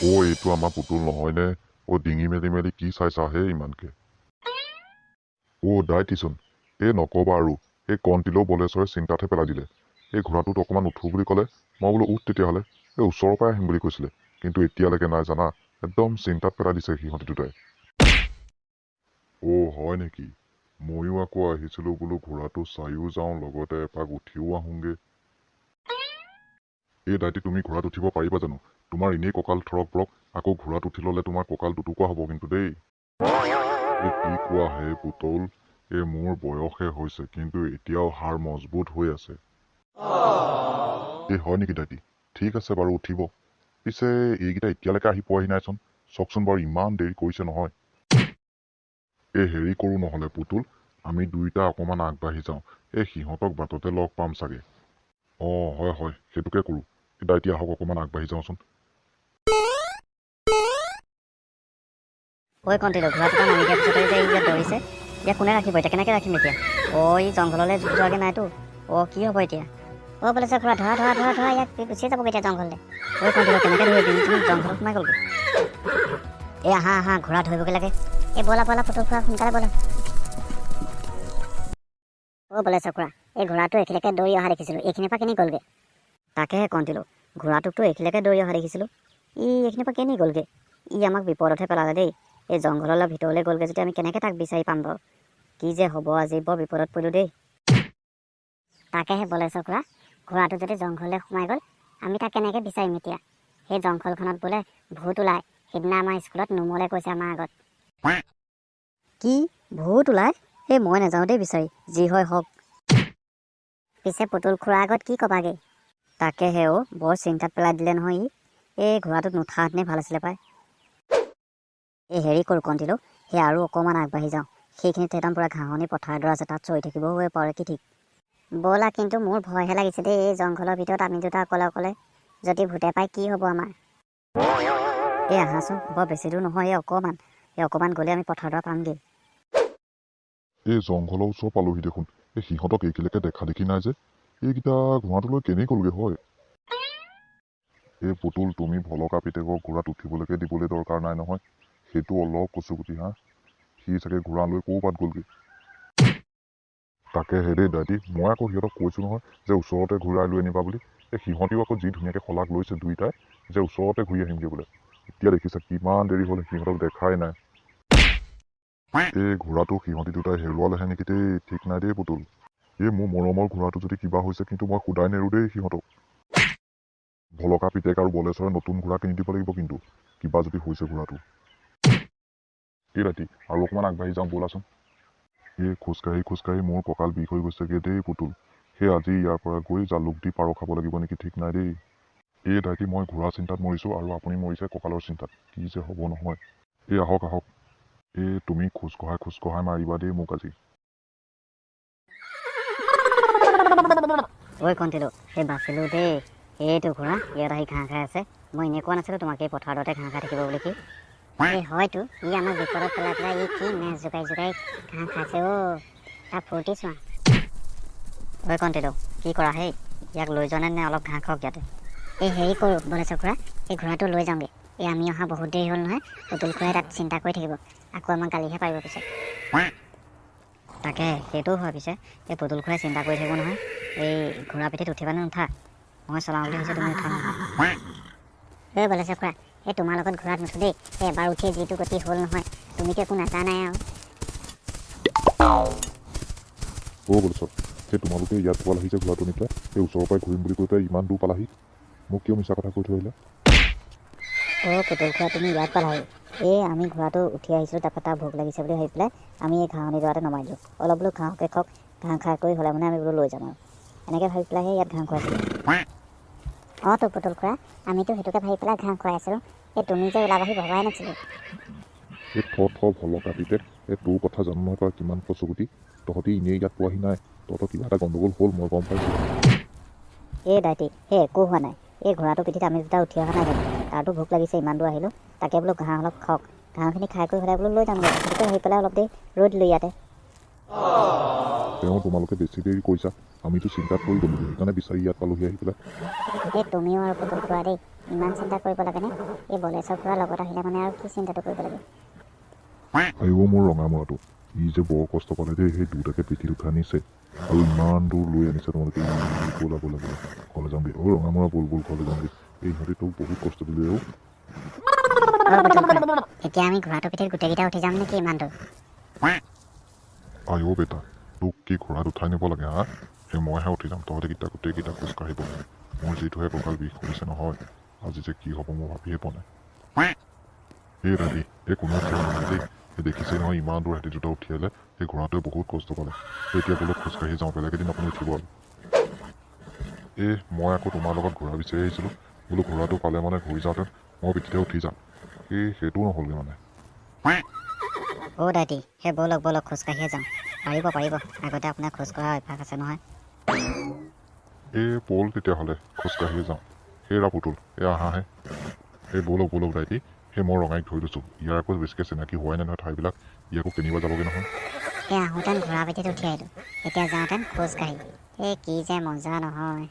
অ' এইটো আমাৰ পুতুল নহয়নে? অ' ডিঙি মেলি মেলি কি চাইছা হে ইমানকে? অ' দাইটিচোন, এই নকবা আৰু, এই কণটিলৌ বলেশ্বৰে চিন্তাতহে পেলাই দিলে। এই ঘোঁৰাটোত অকণমান উঠো বুলি ক'লে, মই বোলো উঠ তেতিয়াহ'লে, এই ওচৰৰ পৰাই আহিম বুলি কৈছিলে, কিন্তু এতিয়ালৈকে নাই জানা, একদম চিন্তাত পেলাই দিছে সিহঁতি দুটাই। অ' হয় নেকি? ময়ো আকৌ আহিছিলোঁ বোলো ঘোঁৰাটো চায়ো যাওঁ, লগতে এপাক উঠিও আহোঁগৈ। এই দাইটি, তুমি ঘোঁৰাত উঠিব পাৰিবা জানো? তোমাৰ এনেই কঁকাল থৰক বৰক, আকৌ ঘোঁৰাত উঠি ল'লে তোমাৰ কঁকাল দুটুকুৰা হ'ব কিন্তু দেই। এই কি কোৱা হে পুতৌল, এই মোৰ বয়সহে হৈছে কিন্তু এতিয়াও হাড় মজবুত হৈ আছে। এই হয় নেকি দাইটি? ঠিক আছে বাৰু উঠিব। পিছে এইকেইটা এতিয়ালৈকে আহি পোৱাহি নাইচোন, চাওকচোন বাৰু ইমান দেৰি কৰিছে নহয়। এই হেৰি কৰোঁ নহ'লে পুতুল, আমি দুয়োটা অকণমান আগবাঢ়ি যাওঁ, এই সিহঁতক বাটতে লগ পাম চাগে। অঁ হয় হয়, সেইটোকে কৰোঁ। দাইটি আহক অকণমান আগবাঢ়ি যাওঁচোন। ঐ কণ্টিলো, ঘোঁৰাটোৰ পৰা নামি দিয়াৰ পিছতে যে ই যে দৌৰিছে, ইয়াক কোনে ৰাখিব এতিয়া? কেনেকৈ ৰাখিম এতিয়া? অ' ই জংঘললৈ যোৱাগৈ নাইতো। অ' কি হ'ব এতিয়া? অ' বলেশ্বৰ খুৰা, ধৰা ধৰা ধৰা ধৰা, ইয়াক গুচিয়ে যাবগৈ এতিয়া জংঘললৈ। ঐ কণ্টিলো, কেনেকৈ ধৰিবি? তুমি জংঘলত সোমাই গ'লগৈ। এই আহা আহা, ঘোঁৰা ধৰিবগৈ লাগে। এই ব'লা ব'লা পুতুল খুৰা, সোনকালে ব'লা। অ' বলেশ্বৰ খুৰা, এই ঘোঁৰাটো এইখিনিকে দৌৰি অহা দেখিছিলোঁ, এইখিনিৰ পৰা কেনি গ'লগৈ? তাকেহে কণ্টিলো, ঘোঁৰাটোকতো এইখিনিকে দৌৰি অহা দেখিছিলোঁ, ই এইখিনিৰ পৰা কেনি গ'লগৈ? ই আমাক বিপদতহে পেলালে দেই। এই জংঘললৈ ভিতৰলৈ গ'লগৈ যেতিয়া আমি কেনেকৈ তাক বিচাৰি পাম বাৰু? কি যে হ'ব, আজি বৰ বিপদত পৰিলোঁ দেই। তাকেহে বলেশ্বৰ খুৰা, ঘোঁৰাটো যদি জংঘললৈ সোমাই গ'ল আমি তাক কেনেকৈ বিচাৰিম এতিয়া? সেই জংঘলখনত বোলে ভূত ওলায়, সিদিনা আমাৰ স্কুলত নোমলে কৈছে আমাৰ আগত। কি ভূত ওলায়? এই মই নাযাওঁ দেই বিচাৰি, যি হয় হওক। পিছে পুতুল খুৰাৰ আগত কি ক'বাগৈ? তাকেহে অ', বৰ চিন্তাত পেলাই দিলে নহয় ই। এই ঘোঁৰাটোত নুঠাহেঁতেনেই ভাল আছিলে পাই। এই হেৰি কৰোঁ কণ্টিলো, সেই আৰু অকণমান আগবাঢ়ি যাওঁ, সেইখিনিত একদম পূৰা ঘাঁহনি পথাৰ এডৰা আছে, তাত চৰি থাকিবও পাৰে কি ঠিক। ব'লা, কিন্তু মোৰ ভয়হে লাগিছে দেই, এই জংঘলৰ ভিতৰত আমি দুটা অকলে অকলে যদি ভূতে পায় কি হ'ব আমাৰ? এই আহাচোন, বৰ বেছি দূৰ নহয়, এই অকণমান গ'লে আমি পথাৰডৰা পামগৈ। এই জংঘলৰ ওচৰ পালোহি দেখোন, এই সিহঁতক এইখিনিলৈকে দেখা দেখি নাই যে, এইকেইটা ঘোঁৰাটোলৈ কেনি গ'লগৈ হয়? এই পুতুল, তুমি ভলকা পিতেকক ঘোঁৰাত উঠিবলৈকে দিবলৈ দৰকাৰ নাই নহয়, সেইটো অলপ কচুগুটি হা, সি চাগে ঘোঁৰা লৈ ক'ৰবাত গ'লগৈ। তাকেহে দেই দাইটি, মই আকৌ সিহঁতক কৈছোঁ নহয় যে ওচৰতে ঘূৰাই লৈ আনিবা বুলি, এই সিহঁতিও আকৌ যি ধুনীয়াকৈ শলাগ লৈছে দুয়োটাই যে ওচৰতে ঘূৰি আহিমগৈ বোলে। এতিয়া দেখিছা কিমান দেৰি হ'ল সিহঁতক দেখাই নাই। এই ঘোঁৰাটো সিহঁতি দুটাই হেৰুৱালেহে নেকি দেই, ঠিক নাই দেই পুতুল। এই মোৰ মৰমৰ ঘোঁৰাটো যদি কিবা হৈছে কিন্তু মই সোধাই নেৰো দেই সিহঁতক। ভলকা পিতেক আৰু বলেশ্বৰে নতুন ঘোঁৰা কিনি দিব লাগিব কিন্তু, কিবা যদি হৈছে ঘোঁৰাটো। এই ৰাতি আৰু অকণমান আগবাঢ়ি যাওঁ ব'লাচোন। এই খোজকাঢ়ি খোজকাঢ়ি মোৰ কঁকাল বিষ হৈ গৈছেগৈ দেই পুতুল। সেই আজি ইয়াৰ পৰা গৈ জালুক দি পাৰ খাব লাগিব নেকি ঠিক নাই দেই। এই দাইটি, মই ঘোঁৰা চিন্তাত মৰিছোঁ আৰু আপুনি মৰিছে কঁকালৰ চিন্তাত, কি যে হ'ব নহয়। এই আহক আহক। এই তুমি খোজ কঢ়াই খোজ কঢ়াই মাৰিবা দেই মোক আজি। ঐ কণ্টিলো, এই বাচিলোঁ দেই। এইটো ঘোঁৰা ইয়াত আহি ঘাঁহ খাই আছে, মই এনেই কোৱা নাছিলোঁ তোমাক এই পথাৰতে ঘাঁহ খাই থাকিব বুলি। কি এই হয়তো, ই আমাক বিপদত পেলাই পেলাই ই কি মেচ জোকাৰি জোকাৰি ঘাঁহ খাইছে অ', তাৰ ফূৰ্তি চোৱা। ঐ কণ্টিলো, কি কৰা হেই, ইয়াক লৈ যোৱা নে অলপ ঘাঁহ খাওক ইয়াতে? এই হেৰি কৰোঁ বলেশ্বৰ খুৰা, এই ঘোঁৰাটো লৈ যাওঁগৈ। এই আমি অহা বহুত দেৰি হ'ল নহয়, পুতুল খুৰাই তাত চিন্তা কৰি থাকিব, আকৌ আমাক গালিহে পাৰিব পিছত। তাকে সেইটোও হয়, পিছে এই পুতুল খুৰাই চিন্তা কৰি থাকিব নহয়। এই ঘোঁৰা পিঠিত উঠিবা নে নুঠা? মই চলাওঁ বুলি ভাবিছোঁ, তুমি উঠা নহয়? ঐ বলেশ্বৰ খুৰা, এই তোমাৰ লগত ঘোঁৰাত নুঠো দেই, এই এবাৰ উঠিয়ে যিটো গতি হ'ল নহয়, তুমিতো একো নাজানাই আৰু। অ' বলেশ্বৰ, সেই তোমালোকে ইয়াত পোৱালাহি যে ঘোঁৰাটো নি পেলাই, সেই ওচৰৰ পৰাই ঘূৰিম বুলি কৈ পেলাই ইমান দূৰ পালাহি, মোক কিয় মিছা কথা কৈ থৈ আহিলা? অ' পুতুল খুৰা, তুমি ইয়াত পালাহি? এই আমি ঘোঁৰাটো উঠি আহিছিলোঁ, তাৰপৰা তাৰ ভোক লাগিছে বুলি ভাবি পেলাই আমি এই ঘাঁহনিডৰাতে নমাই দিলোঁ, অলপ বোলো ঘাঁহকে খাওক, ঘাঁহ খাই কৰি হ'লে মানে আমি বোলো লৈ যাম আৰু, এনেকৈ ভাবি পেলাইহে ইয়াত ঘাঁহ খুৱাইছিলোঁ। অঁ তো পুতুল খুৰা, আমিতো সেইটোকে ভাবি পেলাই ঘাঁহ খুৱাই আছিলোঁ, এই তুমি যে ওলাবাহি ভবাই নাছিলোঁ। এই থ থ ভলকা পিতেক, এই তোৰ কথা জানো নহয়, তই কিমান কচুগুটি, তহঁতি এনেই ইয়াত পোৱাহি নাই, তহঁতৰ কিবা এটা গণ্ডগোল হ'ল মই গম পাইছোঁ। এই দাইটি, সেই একো হোৱা নাই, এই ঘোঁৰাটোৰ পিঠিত আমি দুটা উঠি অহা নাই জানো? তাৰতো ভোক লাগিছে, ইমান দূৰ আহিলোঁ, তাকে বোলো ঘাঁহ অলপ খাওক, ঘাঁহখিনি খাই কৰি হ'লে বোলো লৈ যামগৈ, সেইটোকে ভাবি পেলাই অলপ দেৰি ৰৈ দিলোঁ ইয়াতে। তেওঁ তোমালোকে বেছি দেৰি কৰিছা, আমিতো চিন্তাত পৰি গ'লো, সেইকাৰণে বিচাৰি ইয়াত পালোহি আহি পেলাই। এই তুমিও আৰু পুতুল খুৰা দেই, ইমান চিন্তা কৰিব লাগেনে? এই বলেশ্বৰ খুৰাৰ লগত আহিলে মানে আৰু কি চিন্তাটো কৰিব লাগে? আইঅ মোৰ ৰঙা মূৰাটো, ই যে বৰ কষ্ট পালে দেই, সেই দুটাকে পিঠিত উঠাই আনিছে আৰু ইমান দূৰ লৈ আনিছে তোমালোকে। ই ব'লা ব'লা ব'লা, ঘৰলৈ যাওঁগৈ। অ' ৰঙা মূৰা, ব'ল ব'ল, ঘৰলৈ যাওঁগৈ। এই ইহঁতি তোক বহুত কষ্ট দিলে অ'। অ' পুতুল খুৰা, এতিয়া আমি ঘোঁৰাটোৰ পিঠিত গোটেইকেইটা উঠি যাম নেকি ইমান দূৰ? আইঅ বেটা, তোক কি ঘোঁৰাত উঠাই নিব লাগে? হা, সেই মইহে উঠি যাম, তহঁতে গোটেইকেইটা খোজকাঢ়িব। মোৰ যিটোহে কঁকাল বিষ হৈছে নহয়, আজি যে কি হ'ব মই ভাবিয়ে পোৱা নাই। এই দাদি, এই কোনো উঠিব নালাগে দেই। এই দেখিছেই নহয়, ইমান দূৰ সিহঁতি দুটা উঠি আহিলে, সেই ঘোঁৰাটোৱে বহুত কষ্ট পালে। এতিয়া বোলো খোজকাঢ়ি যাওঁ, বেলেগ এদিন আপুনি উঠিব আৰু। এই মই আকৌ তোমাৰ লগত ঘোঁৰা বিচাৰি আহিছিলোঁ, বোলো ঘোঁৰাটো পালে মানে ঘূৰি যাওঁতে মই পিঠিতে উঠি যাম। এই সেইটোও নহ'লগৈ মানে। অ' দাইটি, সেই ব'লক ব'লক, খোজকাঢ়িয়ে যাওঁ। পাৰিব পাৰিব, আগতে আপোনাৰ খোজ কঢ়াৰ অভ্যাস আছে নহয়। এই ব'ল তেতিয়াহ'লে খোজকাঢ়িয়ে যাওঁ। হেৰা পুতুল, এই আহাহে। এই ব'লক ব'লক দাইটি, সেই মই ৰঙাইক ধৰি লৈছোঁ। ইয়াৰ আকৌ বেছিকৈ চিনাকি হোৱাই নাই নহয় ঠাইবিলাক, ই আকৌ কেনিবা যাবগৈ নহয়। এই আহোঁতেন ঘোঁৰা পিঠিত উঠি আহিলোঁ, এতিয়া যাওঁতেন খোজকাঢ়ি। এই কি যে মজা নহয়।